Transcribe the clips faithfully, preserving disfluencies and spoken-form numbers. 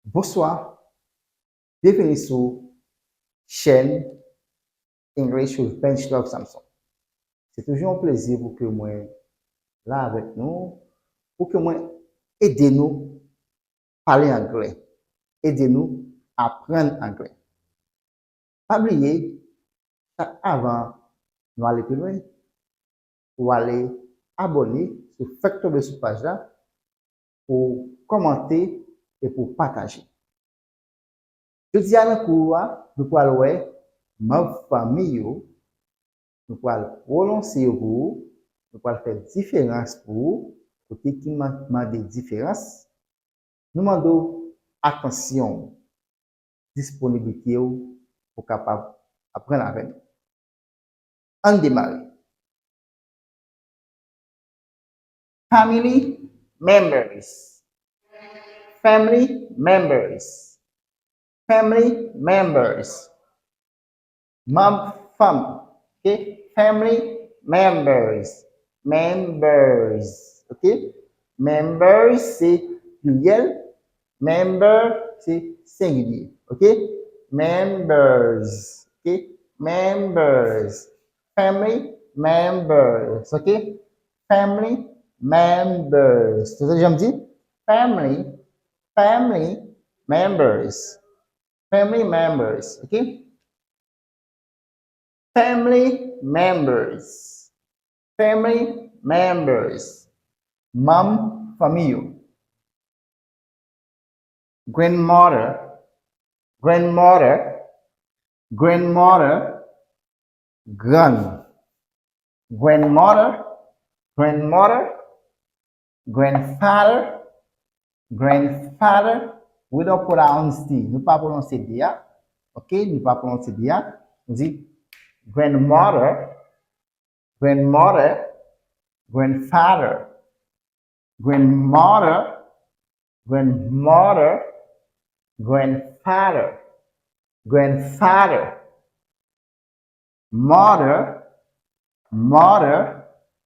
Bonswa, byenvini sou chèn English with Bench Love Samson. Se toujou yon plezi pou ke mwen la avèk nou, pou ke mwen ede nou pale anglè, ede nou aprann anglè. Pa bliye, chak avan nou ale pi lwen, ou ale abòne si w fèk tonbe sou paj la, pou kòmante e pou pataje. Jodi a nan kou a, nou pral wè manm fanmi yo, nou pral pwononse yo pou ou, nou pral fè diferans pou ou, kote ki man- mande diferans, nou mande w atansyon w, disponiblite w pou kapab aprann avè nou. Ann demare. Family members. Family members. Family members. Manm fanm. Ok? Family members. Members. Ok? Members se pliryèl. Member se sengilye. Ok? Members. Ok? Members. Family members. Ok? Family members. Tande jan m di? Family. Family members. Family members. Ok? Family members. Family members. Manm fanmi yo. Grandmother. Grandmother. Grandmother. Grann. Grandmother. Grandmother. Grandfather. Grandfather. We don't pronounce T. Nou pa pwononse D a. Ok? Nou pa pwononse D a. Nou di grandmother, grandmother, grandfather. Grandmother, grandmother, grandfather, grandfather. Mother, mother,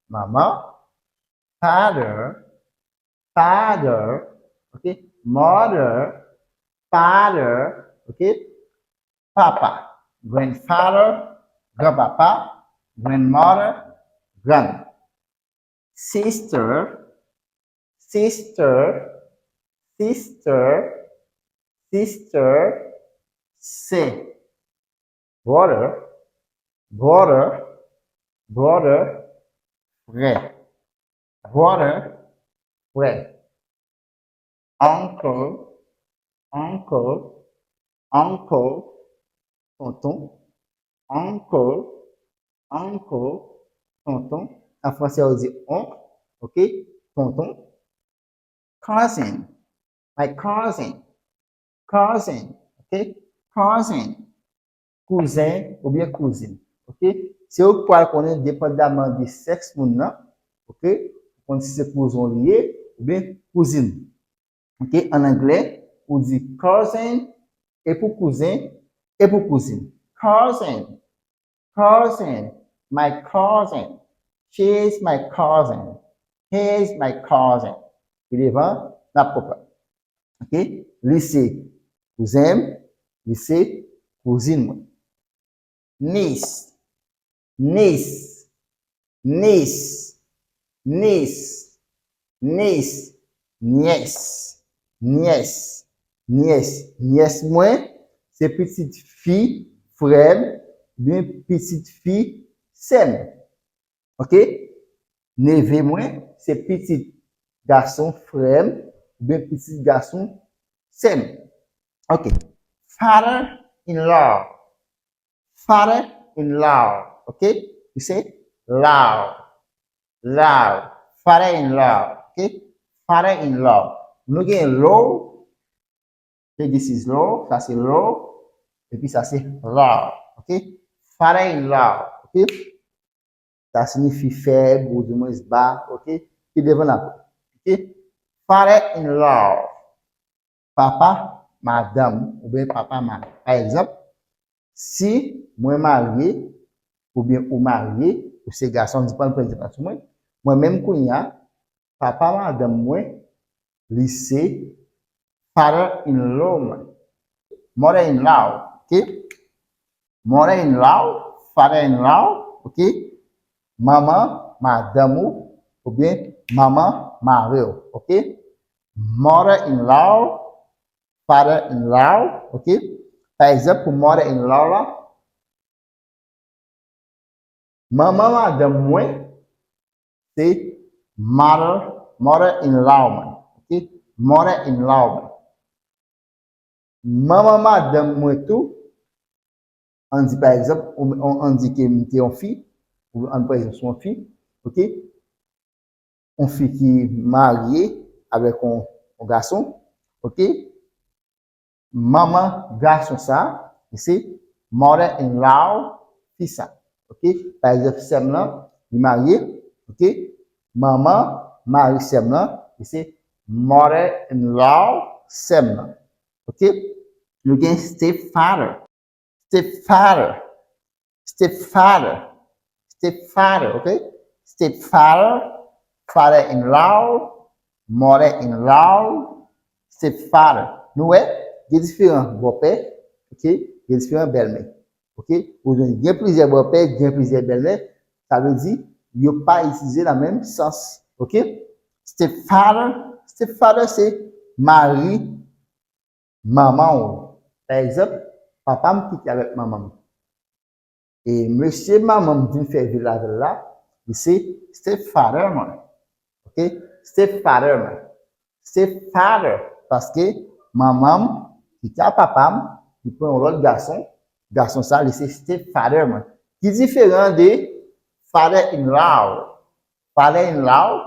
manman. Father, father, ok? Mother, father, ok? Papa. Grandfather, granpapa. Grandmother, grann. Sister, sister, sister, sister, sè. Brother, brother, brother, frè. Brother, frè. Uncle, uncle, uncle, tonton. Uncle, uncle, tonton. An fransè, yo di onk, ok? Tonton. Cousin, my cousin. Cousin, ok? Cousin. Kouzen oubyen kouzin, ok? Se ou k pral konnen depandaman de sèks moun nan, ok? Ou konn si se kouzon li ye oubyen kouzin. Ok? An anglè, ou di cousin, e pou kouzen, e pou kouzin. Cousin, cousin, my cousin. She is my cousin. He is my cousin. Pi devan, n ap konprann. Ok? Li se kouzen m, li se kouzin mwen. Niece, niece, niece, niece, niece, nyès, nyès, nyès. Nyès mwen, se pitit fi frè m, oubyen pitit fi sè m. Ok? Neve mwen, se pitit gason frè m, oubyen pitit gason sè m. Ok. Father-in-law. Father-in-law. Ok? You say law. Law. Father-in-law. Ok? Father-in-law. Nou gen law. Ok, this is law. Sa se law. Epi sa se law. Ok? Father-in-law. Ok? Sa siyifi fè, ou di mwens ba. Ok? Pi devan n ap. Ok? Father-in-law. Papa madanm oubyen papa mari. Pa egzanp, si mwen marye oubyen ou marye, ou se gason, di pran egzanp sou mwen, mwen menm kounye a, papa madanm mwen, li se Father-in-law mwen. Mother-in-law, ok? Mother-in-law, father-in-law, ok? Manman, madanm ou, oubyen manman, mari w, ok? Mother-in-law, father-in-law, ok? Pa egzanp, pou mother-in-law la, manman madanm mwen, se mother, mother-in-law mwen, ok? Mother-in-law mwen. Manman madanm mwen tou, ann di pa egzanp, ou- ou- ann di ke m te yon fi, ou ann pran egzanp sou yon fi, ok? Yon fi ki marye avèk yon, yon gason, ok? Manman gason sa, li se mother-in-law fi sa, ok? Pa egzanp, sè m lan, li marye, ok? Manman mari sè m lan, li se mother-in-law sè m lan. Ok? Nou gen stepfather. Stepfather. Stepfather. Stepfather, ok? Stepfather, father-in-law, mother-in-law, stepfather. Nou wè, gen diferan bòpè, ok? Gen diferan bèlmè. Ok? Ou gen plizyè bòpè, gen plizyè bèlmè. Sa vle di, yo pa itilize nan menm sans. Ok? Stepfather, stepfather se mari manman w. Pa egzanp, papa m kite avèk manman m. E mesye manman m vin fè vil avè l la, li se stepfather mwen. Ok? Stepfather mwen. Stepfather, paske manman m kite ak papa m, li pran yon lòt gason, gason sa, li se stepfather mwen. Ki diferan de father-in-law. Father-in-law,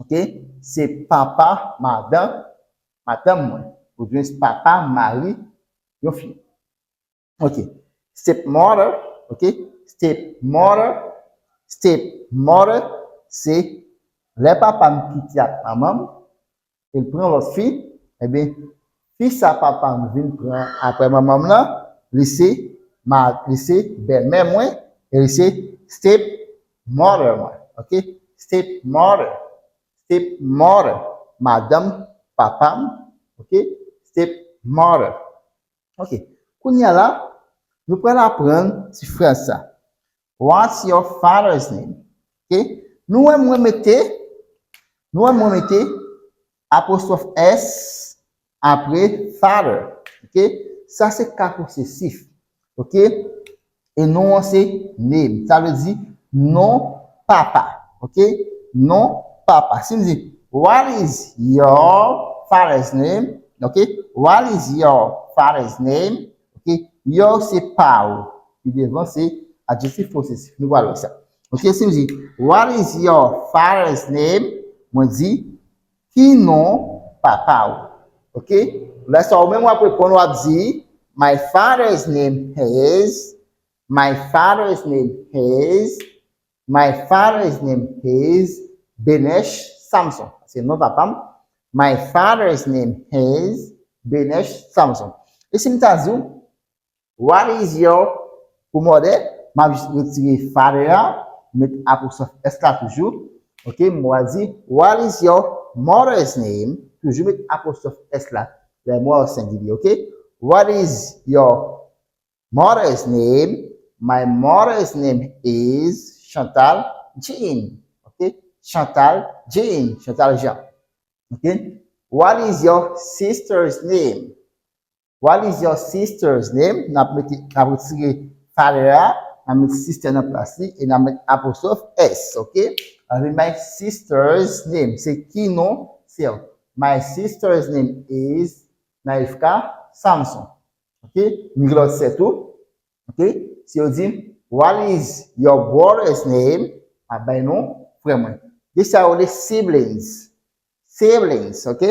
ok, se papa madan, madanm mwen, oubyen se papa mari yon fi. Ok. Stepmother, ok, stepmother, stepmother, se lè papa m kite ak manman m, e l pran lòt fi, ebyen, fi sa papa m vin pran apre manman m nan, li se, ma, li se bèlmè mwen, e li se stepmother mwen, ok? Stepmother, stepmother, madanm papa m, ok? Stepmother. Ok. Kounye a la, nou pral aprann ti fraz sa. What's your father's name? Ok. Nou wè mwen mete, nou wè mwen mete apostrophe S apre father. Ok. Sa se ka posesif. Ok. E non an se name. Sa vle di non papa. Ok? Non papa. Si m di, what is your father's name? Ok? What is your father's name? Ok? Your se pa ou. Pi devan se adjektif posesif. Nou pral wè sa. Ok? Si m di, what is your father's name? Mwen di, ki non papa w? Ok? Lè sa ou menm w ap reponn, w ap di, my father's name is, my father's name is, my father's name is Benesh Samson. Se non papa m. My father's name is Benesh Samson. E si m ta di w, what is your, pou mother, m ap jis retire father a, met apostrophe S la toujou. Ok, m va di, what is your mother's name? Toujou met apostrophe S la. Lè m wè w sengilye, ok? What is your mother's name? My mother's name is Chantal Jean. Ok? Chantal Jean. Chantal Jean. Ok? What is your sister's name? What is your sister's name? N ap mete, n ap retire father a, n ap mete sister nan plas li, e n ap mete apostrophe S, ok? Anvi my sister's name, se ki non sè w? My sister's name is Naifka Samson. Ok? M gen lòt sè tou. Ok? Si yo di m, what is your brother's name? M ap bay non frè mwen. Gen sa yo rele siblings. Siblings, ok?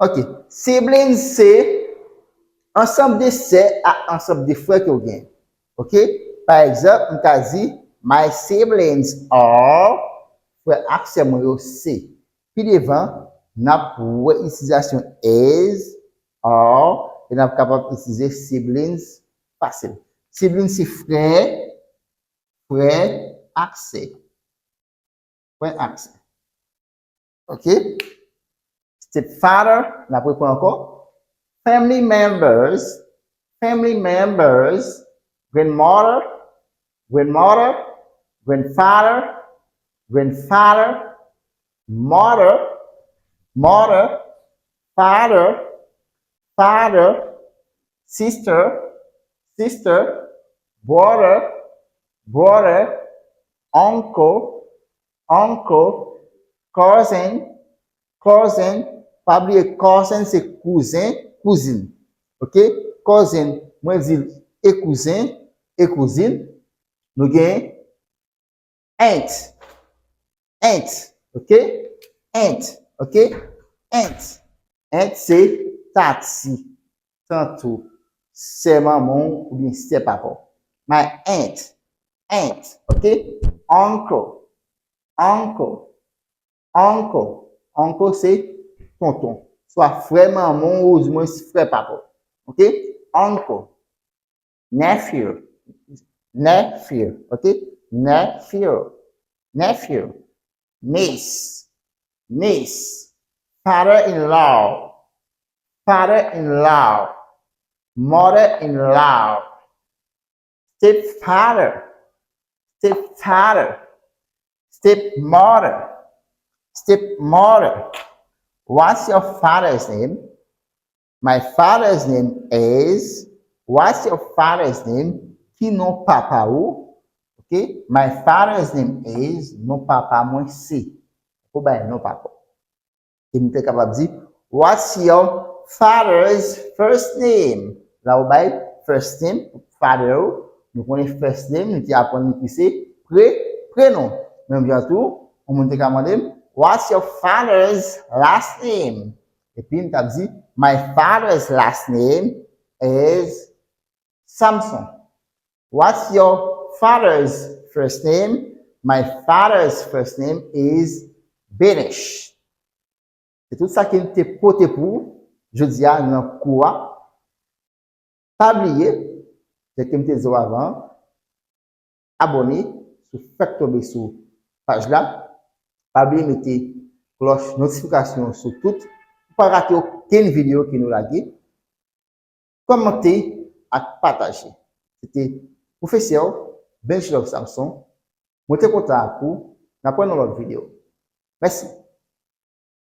Ok. Siblings se ansanm de sè ak ansanm de frè ke w gen. Ok? Pa egzanp, m ka di, my siblings are, frè ak sè mwen yo se. Pi devan, n ap wè itilizasyon is, are, e n ap kapab itilize siblings fasil. Siblings se frè, frè, aksè. Pwen aksè. Ok? Stepfather, n ap reprann ankò. Family members, family members, grandmother, grandmother, grandfather, grandfather, mother, mother, father, father, sister, sister, brother, brother, uncle, uncle, cousin, cousin, pa bliye cousin se kouzen, kouzin. Ok? Cousin, mwen di l e kouzen, e kouzin. Nou gen aunt, aunt, ok? Aunt, ok? Aunt, aunt se tati, tant ou, sè manman w oubyen sè papa w. My aunt, aunt, ok? Uncle, uncle, uncle, uncle se tonton, swa frè manman w oudimwen frè papa w. Ok? Uncle, nephew, nephew, ok? Nephew, nephew, niece, niece, father-in-law, father-in-law, mother-in-law, stepfather, stepfather, stepmother, stepmother. What's your father's name? My father's name is. What's your father's name? Ki non papa ou? Ok? My father's name is. Non papa mwen se. Ou bay non papa. E nou te kapab di, what's your father's first name? La ou bay first name, father ou. Nou konnen first name, nou te aprann li ki se pre, prenon. Menm jan tou, yon moun te ka mande m, what's your father's last name? Epi m t ap di, my father's last name is Samson. What's your father's first name? My father's first name is Benish. Se tout sa ke m te pote pou ou jodi a nan kou a. Pa bliye, jan ke m te di w avan, abòne si w fèk tonbe sou paj la. Pa bliye mete klòch notifikasyon sou tout pou pa rate okenn videyo ke nou lage. Kòmante ak pataje. Se te pwofesè w, Benjlove Samson. Mwen te kontan ak ou. N ap wè nan lòt videyo. Mèsi.